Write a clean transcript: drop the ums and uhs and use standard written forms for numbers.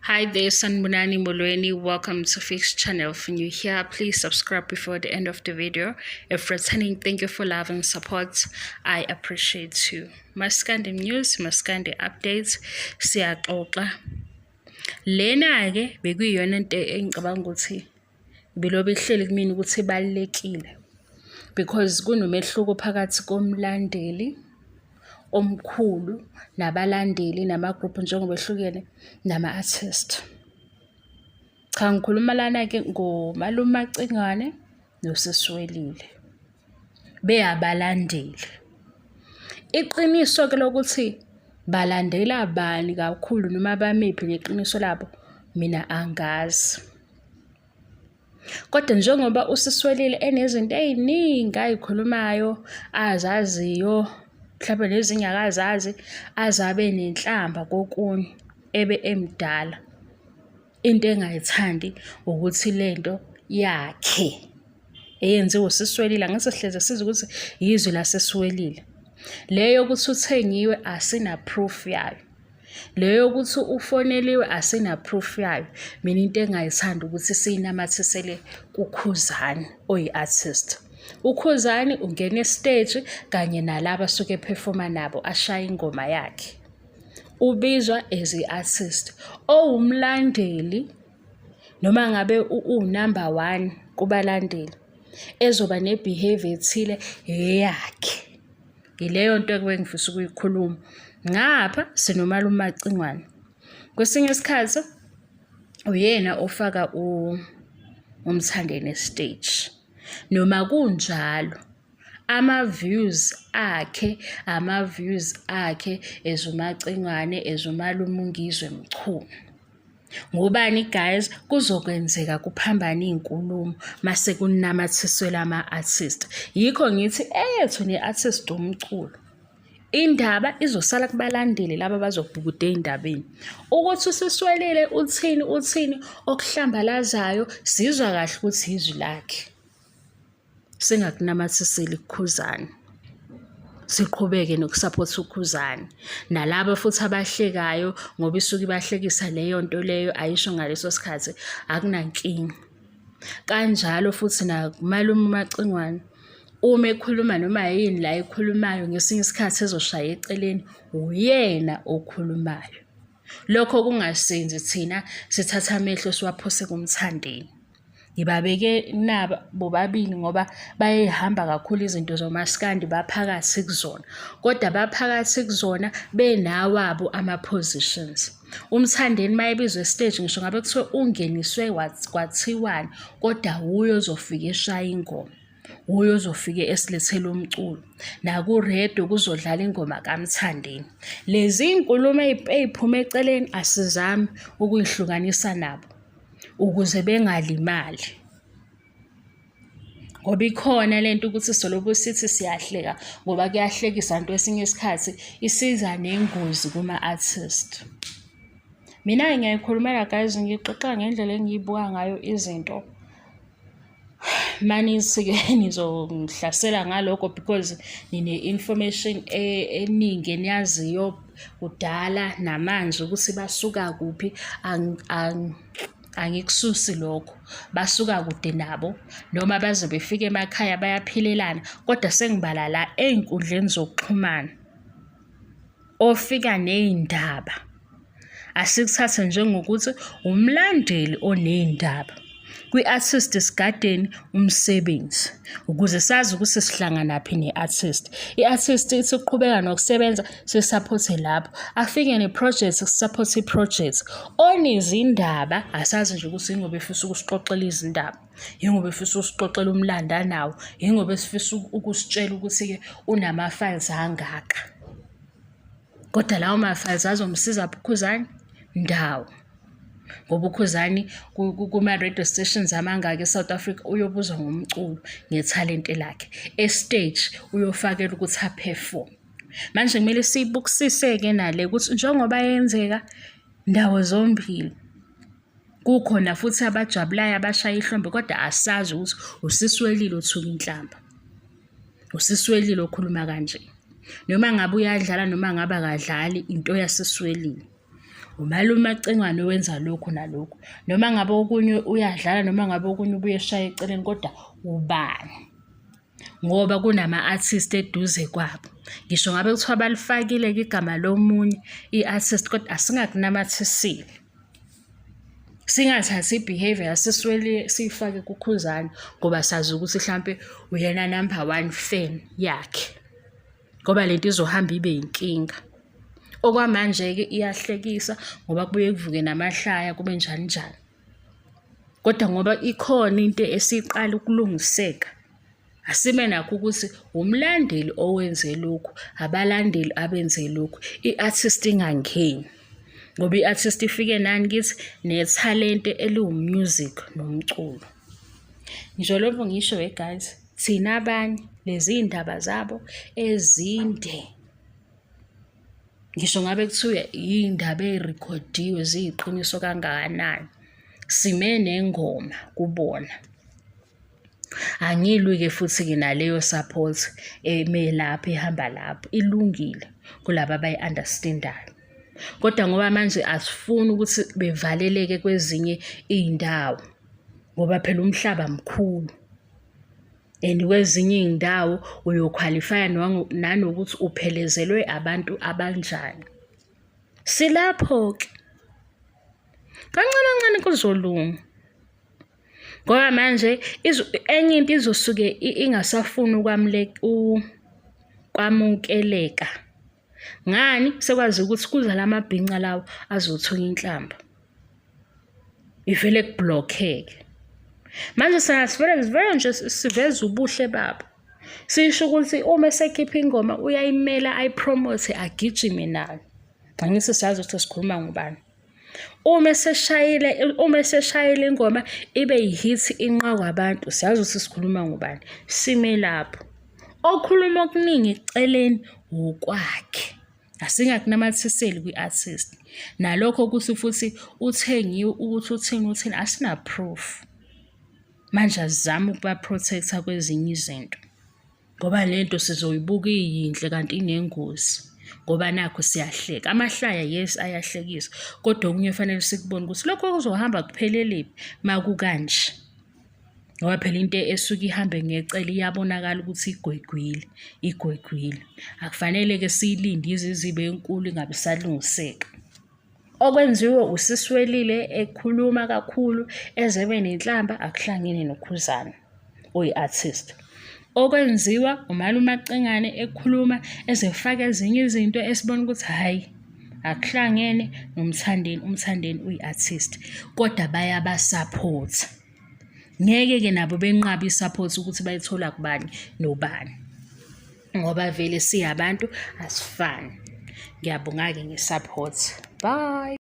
Hi there, Sanibonani Molweni. Welcome to Fix Channel. If you're new here, please subscribe before the end of the video. If returning, thank you for love and support. I appreciate you. Maskandi news, Maskandi updates. Siyaxoxa. Lena-ke bekuyiyona into engicabanga ukuthi ibilobe ihleli kumina ukuthi ibalulekile because kunomehluko phakathi komlandeli omkhulu nabalandeli nama-group njengoba ehlukene nama-artist. Cha ngikhuluma lana-ke ngoMalume Macingwane noSiswelile beyabalandeli. Iqiniso-ke lokuthi balandela bani kakhulu noma bamiphi ngeqiniso labo mina angazi. Kodwa njengoba uSiswelile enezinto ey'ningi ay'khulumayo azaziyo, mhlampe nezinye akazazi, aze abe nenhlamba kokunye ebe emdala. Into engayithandi ukuthi le nto yakhe eyenziwa uSiswelile, angithi sihlezi sizwa ukuthi yizwi laSiswelile. Le yokuthi uthengiwe asina-proof yayo. Le yokuthi ufoneliwe asina-proof yayo. Mina into engayithandi ukuthi siyinamathisele kuKhuzani oyi-artist. UKhuzani ungena esiteji kanye nalaba asuke ephefoma nabo ashaye ingoma yakhe. Ubizwa as i-artist. Owumlandeli noma ngabe uwunamba one kubalandeli ezoba ne-behaviour ethile eyakhe. Yileyo nto ekuke ngifisa ukuyikhuluma. Ngapha sinomalume Macingwane. Kwesinye isikhathi uyena ofaka uMthandeni esiteji. Noma kunjalo ama-views akhe, ama-views akhe as uMacingwane, as umalume uNgizwe Mchunu. Ngobani guys kuzokwenzeka kuphambane iy'nkulumo mase kunamathiselwa ama-artist. Yikho ngithi eyethu ne-artist umculo. Indaba izosala kubalandeli laba abazobhukuda ey'ndabeni. Ukuthi usiswelile uthini uthini okuhlambalazayo sizwa kahle ukuthi izwi lakhe. Singakunamathiseli kuKhuzani. Siqhubeke nokusaphotha uKhuzani. Nalaba futhi abahlekayo ngoba isuke ibahlekisa leyo nto leyo ayisho ngaleso sikhathi akunankinga. Kanjalo futhi nakumalume uMacingwane uma ekhuluma noma yini la ekhulumayo ngesinye isikhathi ezoshaya eceleni uyena okhulumayo. Lokho kungasenzi thina sithathe amehlo siwaphose kuMthandeni. Ngibabeke naba bobabili ngoba bayey'hamba kakhulu izinto zomaskandi baphakathi kuzona. Kodwa baphakathi kuzona benawabo ama-positions. UMthandeni uma ebizwa esiteji ngisho ngabe kuthiwa ungeniswe kwathiwani kodwa wuye ozofike eshaye ingoma. Wuye ozofike esilethela umculo. Nakuredo kuzodlala ingoma kaMthandeni. Lezi iy'nkulumo ey'phuma eceleni asizami ukuy'hlukanisa nabo. Ukuze bengalimali. Ngoba ikhona le nto ukuthi solokhu sithi siyahleka ngoba kuyahlekisa kanti kwesinye isikhathi isiza nengozi kuma-artist. Mina-ke ngiyayikhulumela guys, ngixoxa ngendlela engiyibuka ngayo izinto. Manithi-ke nizongihlasela ngalokho because nine-information eningi eniyaziyo kudala namanje ukuthi basuka kuphi angikususi lokho. Basuka kude nabo noma baze befike emakhaya bayaphilelana kodwa sengibala la ey'nkundleni zokuxhumana ofika ney'ndaba. Asikuthathe njengokuthi umlandeli oney'ndaba. Kwi-artist sigadeni umsebenzi ukuze sazi ukuthi sihlanganaphi ne-artist. I-artist ithi uqhubeka nokusebenza sisaphothe lapho. Afike ne-project sisaphothe i-project. Onezindaba asazi nje ukuthi yingoba efisa ukusixoxela izindaba. Yingoba efisa ukusixoxela umlando anawo. Yingoba esifisa ukusitshela ukuthi-ke unama-files angaka. Kodwa lawo ma-files azomsiza phi uKhuzani? Ndawo. Ngoba uKhuzani kuma-radio stations amangaki e-South Africa uyobuzwa ngomculo ngethalente lakhe. E-stage uyofakela ukuthi a-perform. Manje kumele siyibukisise-ke nale ukuthi njengoba yenzeka ndawo zombili kukhona futhi abajabulayo abashaya ihlombe kodwa asazi ukuthi usiswelile othuka inhlamba. Usiswelile okhuluma kanje. Noma ngabe uyadlala noma ngabe akadlali into yasiswelile. Umalume Macingwane owenza lokhu nalokhu. Noma ngabe okunye uyadlala noma ngabe okunye ubuye eshaye eceleni kodwa ubani? Ngoba kunama-artist eduze kwabo. Ngisho ngabe kuthiwa balifakile-ke igama lomunye i-artist kodwa asingakunamathiseli. Singathathi i-behaviour yaSisweli siyifake kuKhuzani ngoba sazi ukuthi hlampe uyena number one fan yakhe. Ngoba lento izohamba ibe yinkinga. Okwamanje-ke iyahlekisa ngoba kubuye kuvuke namahlaya kube njani njani. Kodwa ngoba ikhona into esiqala ukulungiseka, asime nakho ukuthi umlandeli owenze lokhu, abalandeli abenze lokhu, i-artist ingangeni. Ngoba i-artist ifike nani kithi nethalente eliwu-music nomculo. Ngisho lokhu ngisho we guys, thina abanye lezi ndaba zabo ezinde Ngisho ngabe kuthiwa iy'ndaba ey'rekhodiwe ziyiqiniso kangakanani, sime nengoma kubona. Angilwi-ke futhi-ke naleyo support eme lapho ehamba lapho, ilungile kulaba abayi-understand-ayo. Kodwa ngoba manje asifuni ukuthi bevaleleke kwezinye iy'ndawo ngoba phela umhlaba mkhulu. And kwezinye iy'ndawo uyokhwalifaya nanokuthi uphelezelwe abantu abanjani. Silapho-ke. Kancane kancane kuzolunga. Ngoba manje enye into izosuke ingasafuni ukwamukeleka. Ngani? Sekwazi ukuthi kuza la mabhinca lawa azothuka inhlamba. Ivele kublokheke. Manje sivele sivele nje siveze ubuhle babo. Sisho ukuthi uma esekhipha ingoma uyayimela ayipromote agijime nayo. Angithi siyazi ukuthi sikhuluma ngobani. Uma eseshayile uma eseshayile ingoma ibe yi-hit inqakwa abantu siyazi ukuthi sikhuluma ngobani. Sime lapho. Okhuluma okuningi eceleni wukwakhe. Asingakunamathiseli kwi-artist. Nalokho ukuthi futhi uthengiwe ukuthi uthini uthini asina-proof. Manje asizame ukuba-protect-a kwezinye izinto. Ngoba le nto sizoyibuka iyinhle kanti inengozi ngoba nakhu siyahleka. Amahlaya yes ayahlekisa, kodwa okunye kufanele sikubone ukuthi lokho kuzohamba kuphelelephi uma kukanje. Ngoba phela into esuke ihambe ngecele iyabonakala ukuthi igwegwile, igwegwile. Akufanele-ke siyilinde ize izibe enkulu ingabe isalungiseka. Okwenziwe uSiswelile ekhuluma kakhulu eze ebe nenhlamba akuhlangene noKhuzani oyi-artist. Okwenziwa uMalume Macingane ekhuluma ezefaka ezinye izinto esibona ukuthi hhayi akuhlangene noMthandeni, uMthandeni uyi-artist kodwa bayabasaphotha. Ngeke-ke nabo benqabe i-support ukuthi bayithola kubani nobani. Ngoba vele siyabantu asifani. Ngiyabonga-ke nge-support. Bye.